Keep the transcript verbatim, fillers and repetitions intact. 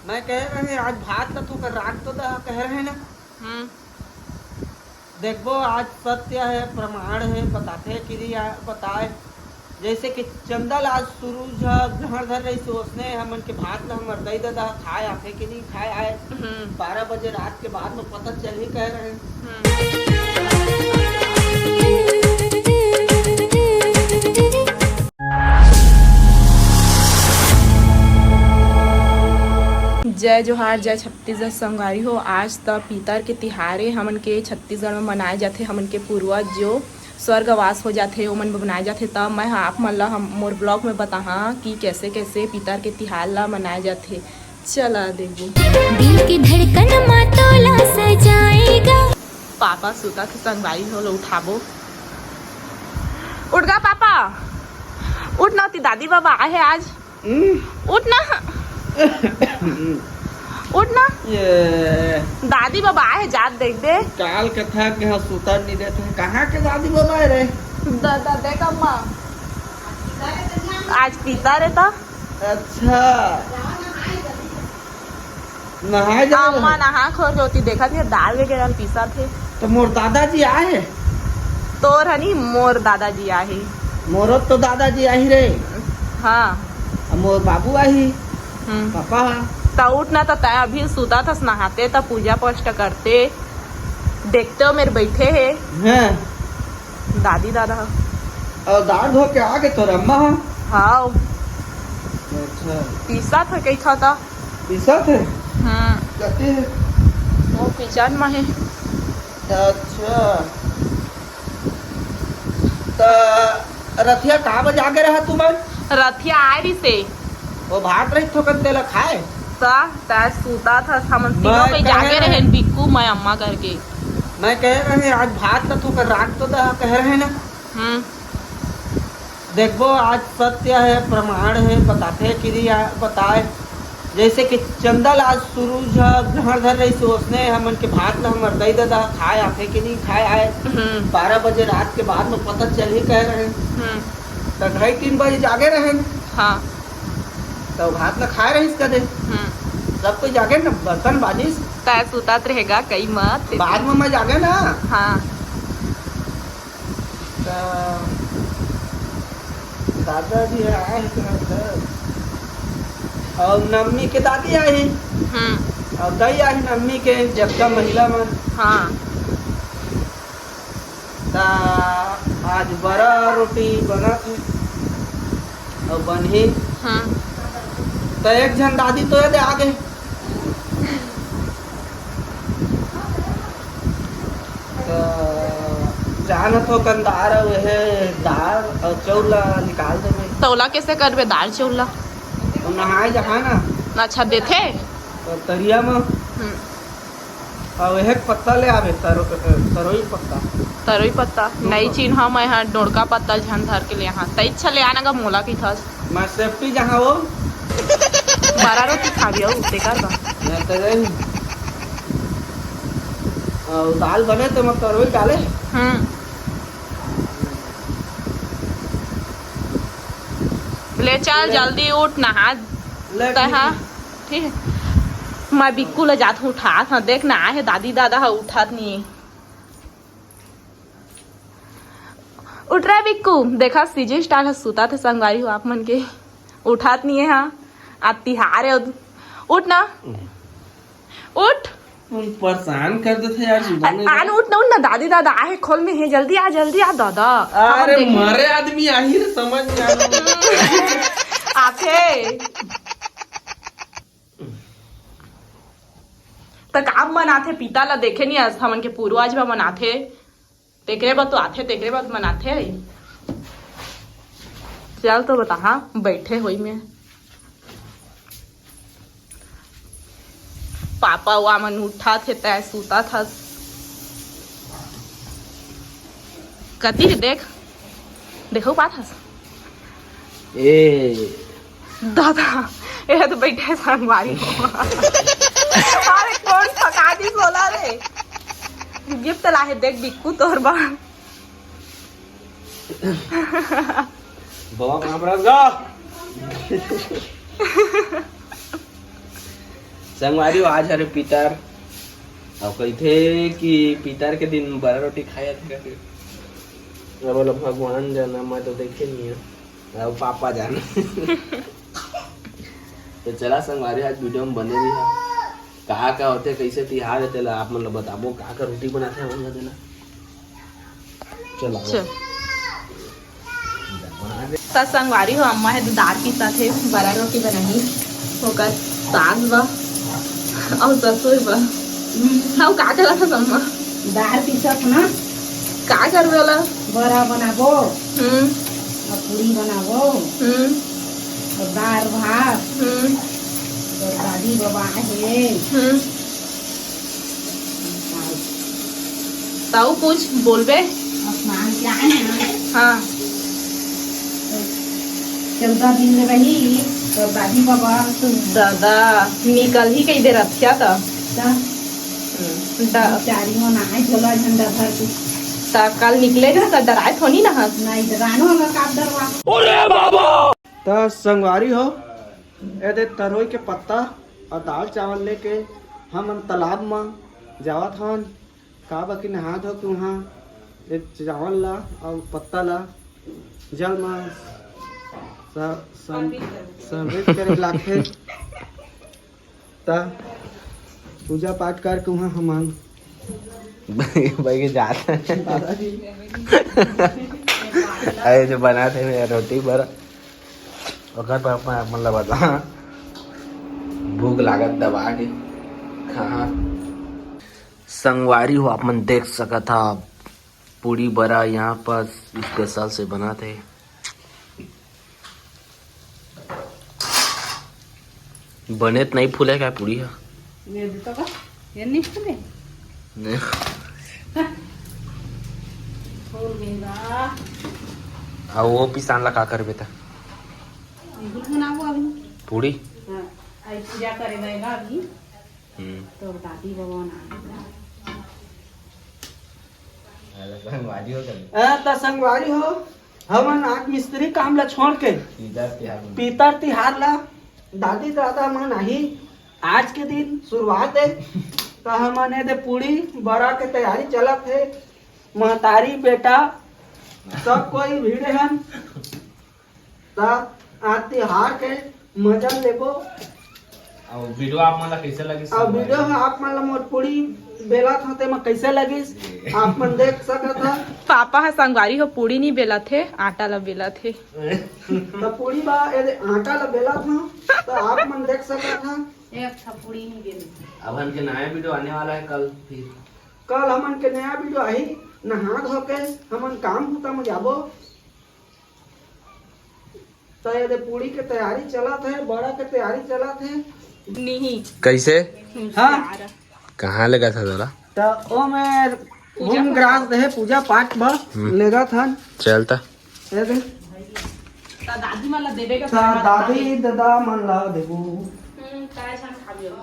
मैं कहे रहे, आज भात ला थोकन राख तो दा, कहे रहे ना। हम्म। देखबो, आज सत्य हे, प्रमाण हे, बताथे कि नहीं आ-, बताए। जैसे कि चंदा ला आज सुरुज ह ग्रहण धर रहिस, ओसने हमन के भात ला हमर दई ददा खाए आथे कि नहीं खाए आए। हम्म। बारह बजे रात के बाद में पता चलही कहे रहे। हम्म। जय जोहार, जय छत्तीसगढ़ संगवारी हो। आज त पितर के तिहार ए, हमन के छत्तीसगढ़ में मनाए जाथे। हमन के पूर्वज जो स्वर्गवास हो जाथे, ओमन बर मनाए जाथे। त मैं ह आप मन ला हम मोर vlog में बताहा कि कैसे कैसे पितर के तिहार ला मनाए जाथे। चला देबो। दिल की धड़कन मा तोला सजाएगा। पापा सुता थे संगवारी हो, लो उठाबो। उठ गा पापा, उठ ना, ती दादी बाबा आए हे आज। हम्म। उठ ना, उठ ना। ये दादी बाबा आए हे, जात देख दे। काल कथा के यहाँ सुता नहीं देते हैं। कहाँ के दादी बाबा आए रे? द-, द-, देख अम्मा। आज पितर ए ता। अच्छा। नहाए जा अम्मा रहे? नहा खोर के ओती देखत हे, दाल वगैरह ल पीसत हे। तो मोर दादाजी आए? तोर हनी, मोर दादाजी आही। मोरो तो दादाजी आही रे। हाँ। अब मोर बाबू आही। हम्म। पापा। त उठ ना, त तै अभी सुता थस, नहाते त पूजा पाठ करते। देखते हो मेरे बैठे हे। हैं। दादी दादा ह। अउ दार धो के आगे तोर अम्मा ह? हाव। अच्छा। पीसत हे कई खाता। पीसत हे? हम्म। कति हे? वो किचन में हे। अच्छा। त रथिया का बजे आगे रहा तुमन? रथिया आए रहिसे। वो भात रही थोकन तेला खाए? त तै सुता थस, हमन तीनों मैं कोई कहे जागे रहे। रहेन, बिक्कू, मैं, अम्मा करके। मैं कहे रहे, आज भात ला थोकन राख तो दा, कहे रहे ना। हम्म। देखबो, आज सत्य हे, प्रमाण हे, बताथे कि नहीं आ-, बताए। जैसे कि चंदा ला आज सुरुज ह ग्रहण धर रहिस, ओसने हमन के भात ला हमर दई ददा खाए आथे कि नहीं खाए आए। हम्म। बारह बजे रात के बाद में पता चलही कहे रहे। हम्म। त ढाई तीन बजे जागे रहे। हाँ। त भात ला खाए रहिस कदे। हम्म। सब कोई जागे न, बर्तन बाजिस। तै सुतात रहेगा, कई मत। बाद में मैं जागे ना। हाँ। त दादाजी आए हे तुरंत। अउ नम्मी के दादी आही। हम्म। अउ दई आही नम्मी के, जतका महिला मन। हाँ। त आज बरा रोटी बनत हे। अउ बनही। हम्म। त एक झन दादी तो ये दे आगे। त जान तो कंदार अउ हे दार अउ चौला निकाल देबे। तौला कैसे करबे दार चौला? अउ नहाए जहाँ ना। अच्छा देथे? त तरिया म। हम्म। अउ एक पत्ता ले आबे, तरो-, तरोई पत्ता। तरोई पत्ता? दू नई पत्ता। चिन्हा मैं हा डोड़का पत्ता झन धर के ले आहा। तैच ले आना गा मोला कहिथस। मैं सेफ्टी जहाँ हो। बारा रोटी खाबी अउ तेकर बा। मैं तो गई। अउ दाल बने तो मैं तरोई डाले। हम्म। ले चल, ले। जल्दी उठ, नहा ले, तै ठीक हा। हे। ठीक हे। मैं बिक्कू ल जात हूँ, उठात हूँ। देख ना, आहे दादी दादा ह उठात नहीं हे। उठ रे बिक्कू, देखा सीजे स्टार ह सुता थे संगवारी हो आप मन के। उठात नहीं हे, हाँ। आज तिहार हे, उठ ना। उठ। तुम परेशान कर देथे यार, सुबह में। आन उठ ना, उठ ना, दादी दादा आहे खोल में हे, जल्दी आ, जल्दी आ दादा। अरे हमन देख- मरे आदमी आही रे, समझ में आ रहा। आथे। त का मनाथे, पिता ला देखे नहीं अस, हमन के पूर्वज बा मनाथे। तेकरे बर तो आथे, तेकरे बर मनाथे। चल तो बता, हाँ, बैठे होई में। पापा वा मन उठा थे, तै सुता थस। कति रे देख, देखो पाथस। ए। दादा, ये तो बैठे संगवारी हो। अरे कौन पका दी सोला रे? गिफ्ट लाहे देख बिक्कू तोर बा। बाबा कहाँ पर गा? संगवारी हो, आज हरे पितर, अउ कहिथे कि पितर के दिन बरा रोटी खाए जाथे करके। अब ओला भगवान जाना, मैं तो देखे नहीं है, अउ पापा जाना। तो चला संगवारी, आज वीडियो में बने रही है। का का होथे, कैसे तिहार है, तेला आप मन ला बताबो, का का रोटी बनाथे हमन ला देला। चला। चल। त संगवारी हो, अम्मा हे दार पीसत हे, बरा रोटी बनाही, ओकर सास बा अउ ससुर बा। हव, का करत हस अम्मा? दार पीसत ना। का करबे ओला? बरा बनाबो। हम्म। अउ पूड़ी बनाबो। हम्म। अउ दार भात। हम्म। अउ दादी बबा हे। हम्म। ताऊ कुछ बोलबे? स्नान के आए हैं। हाँ। चौदह दिन ले रही, तो दादी बाबा तो दादा, निकल ही कही दे रथिया त। त हम्म, दा- चारी मन आए झोला झंडा भर के। त कल निकले ना, त डराए थोनी ना हस। नहीं, डरानो वाला का डरवा। अरे बाबा! त संगवारी हो, एदे तरोई के पत्ता अउ दाल चावल लेके हमन तालाब म जावत हन। काबर कि नहा धो के उहाँ ए चावल ला अउ पत्ता ला जल म स-, सम-, समर्पित करे लागथे। त पूजा पाठ करके उहाँ हमन भाई के जात। अरे जो बनात हे रोटी बर, ओकर पर अपन, अपन ला बता। भूख लागत दबा के खा। संगवारी हो, आप मन देख सकत हा, पूड़ी बरा यहाँ पर स्पेशल से बनत हे। बने त नहीं फूले का पूड़ी हा? ये दे तो का? ये नहीं फूले? नहीं। फूल गई बा। आ वो पिसान ला का करबे त? ये कुछ बनाबो अभी। पूड़ी? हाँ, आज पूजा करे जाएगा अभी। हम्म। तो दादी बाबा ना। अरे संगवारी हो कभी। ए, त संगवारी हो, हमन आज मिस्त्री काम ला छोड़ के पीतर तिहार में। पीतर तिहार ला दादी दादा मन आही। आज के दिन शुरुआत हे, त हमन ए दे पूड़ी बरा के तैयारी चलत हे। महतारी बेटा सब कोई भिड़े हन। त आज तिहार के मजा लेबो। अउ वीडियो आप मन ला कैसे लगिस? अउ वीडियो ह आप मन ला मोर पूड़ी बेलत हों तेमा कैसे लगिस, आप मन देख सकत हा। पापा ह संगवारी हो पूड़ी नी बेलत हे, आटा ला बेलत हे। त पूड़ी बा, ए दे आटा ला बेलत हों, त आप मन देख सकत हा। एक ठा पूड़ी नी बेले। अब हमन के नया वीडियो आने वाला है कल फिर। कल हमन के नया वीडियो आही, नहा धो के हमन काम बूता म जाबो। त ये दे पूड़ी के तैयारी चलत हे, बड़ा के तैयारी चलत हे। नहीं। कैसे? हाँ। कहाँ लेगत हा तोला? त ओ मैं पूजा भूमि ग्रास दे पूजा पाठ बर हम्म। लेगत हन। चल त। ये दे। त दादी मन ला देबे का त दादी दादा मन ला देबो। हम्म, काय छान खा लियो।